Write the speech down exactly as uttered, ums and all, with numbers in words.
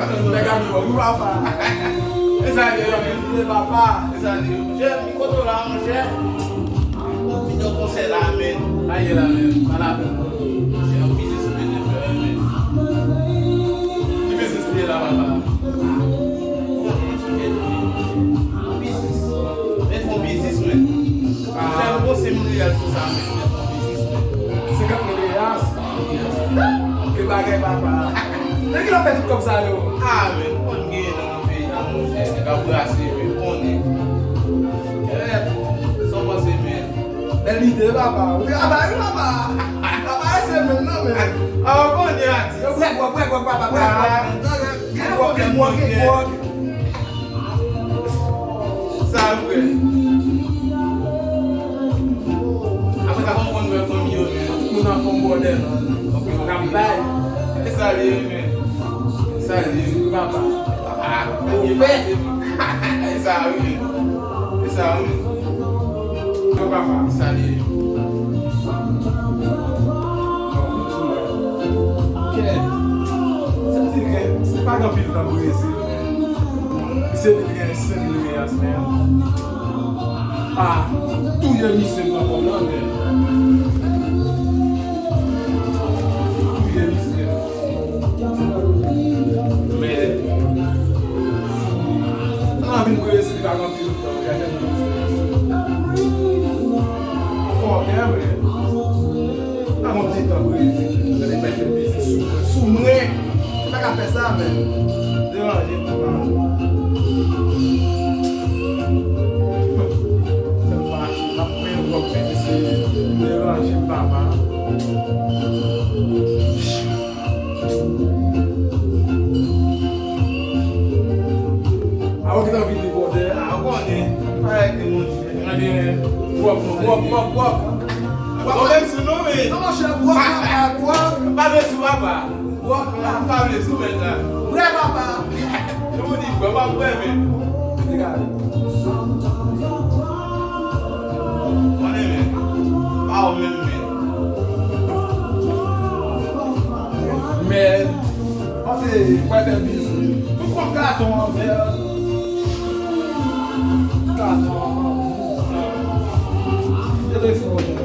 Nèg a nou, wi, papa. E sa li ye, men. Li papa. E sa li ye. Monchè, mi kote w la, monchè. Ou vin yon konsèy la, men. Aye la, men. Pa la pèn. Monchè, yon biznis ou bezwen fè, men. Ki biznis li ye la, papa? Biznis. Men fon biznis, men. Monchè, m panse m reyèl sou sa, men. Men fon biznis, men. Senkant mil reyèl. Ke bagay, papa. Nan ki lè w fè tout kòb sa yo? Ah, men, ou konn genyen nan peyi la, monchè. Nèg ap brase, men, ou konnen. Eh, sa w panse, men? Bèl ide, papa. Ou travay, wi, papa. Papa, se menm nan, men. Ah, ou konnen, atis. Yo, bwè gwòg, bwè gwòg, papa, bwè gwòg. Ah. Gen gwòg, gen gwòg, gen gwòg. Sa vre. Apre sa, kòm konn wè fanmi yo, men. Tout moun anfòm bòdè, non? Ok, ok. N ap bay. E sa li ye, men. E sa li ye. Papa. Ah, ou fè. E sa wi. E sa wi. Yo, papa. E sa li ye. Ok. Se di gen, se pa gen anpil tan pou resi. Se di gen senk mil reyas, men. Ah, touye misye nan kòb lan, men. Touye misye. Men, nan vin pou resi, li pa gen anpil tan, li pa gen anpil tan. Fòkè, men. Pa gen anpil tan pou resi. Tande, bay fè biznis sou mwen. Sou mwen. Ou pa ka fè sa, men. Deranje m, papa. Fè m fache, m ap pran yon gwòg, men se deranje m, papa. A, ou gentan vin debòde, a, ou konnen. Parèt ke monchè. Mwen gen gwòg, non, gwòg, gwòg, gwòg. Gwòg, menm si non, men. Non, monchè, gwòg, papa, gwòg. Pa vle sou papa. Gwòg, papa. Pa vle sou mèt la. Brè, papa. Yo di gwòg, pa brè, men. Mete gade. Konnen, men. Pa ou menm, men. Men. Pase, mwen fè biznis. Tout kòb gason an, men. Gason an. Telefòn.